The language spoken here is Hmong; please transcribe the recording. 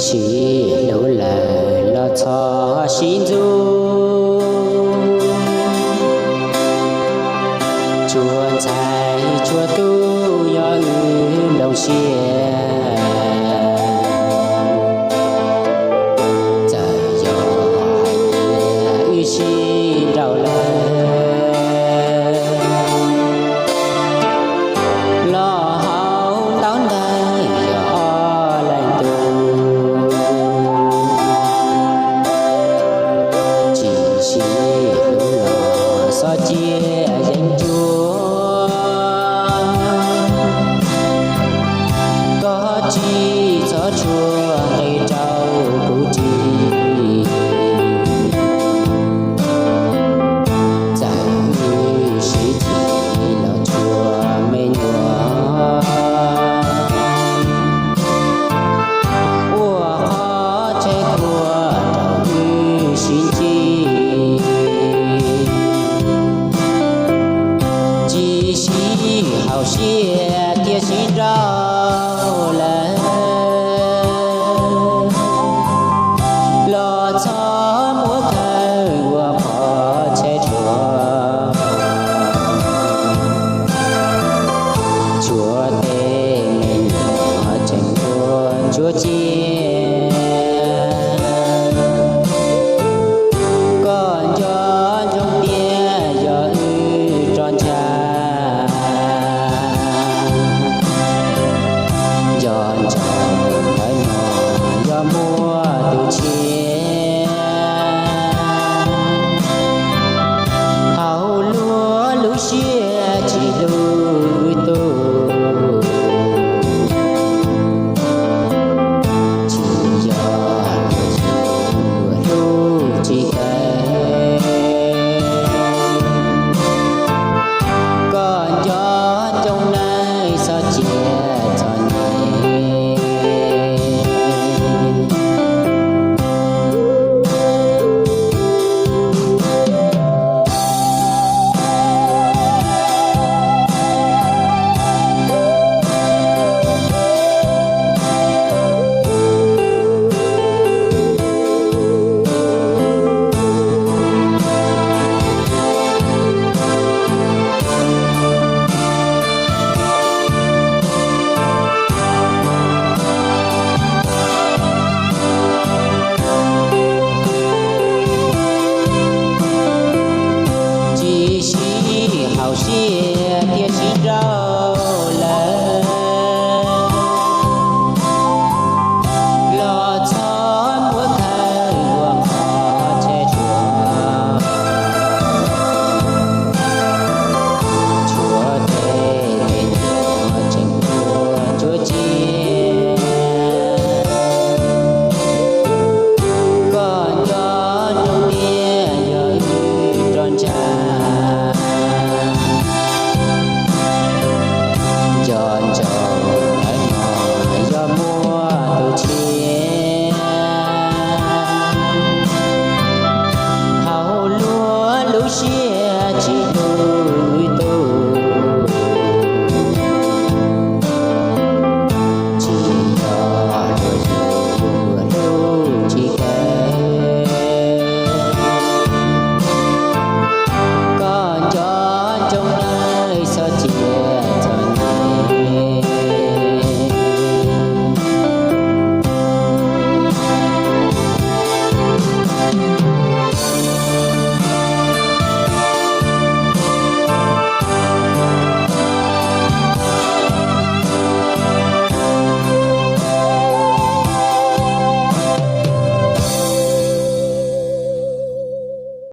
Tsis hlub lawm los txhob sib ntxub, tsuas ntxhais tsuas tub yog wb nplooj siab. Txawm yog hais tias wb sib nrauj lawm, los hauv ntaub ntawv yog ob leeg tug. Tsis sib hlub los txhob cia yeeb ncuab, koj tsis txhob tshuav nqi rau kuv ris. Txawm wb sib txim los tsuas me nyuam, ua qhov tseg tuaj rau wb sib ntsib. Tsis sib haum siab thiab sib nrauj lawm, los txhob muab khawb ua qhov tseg rhuav. Tshuav tej me nyuam tseem ua ntsuab ci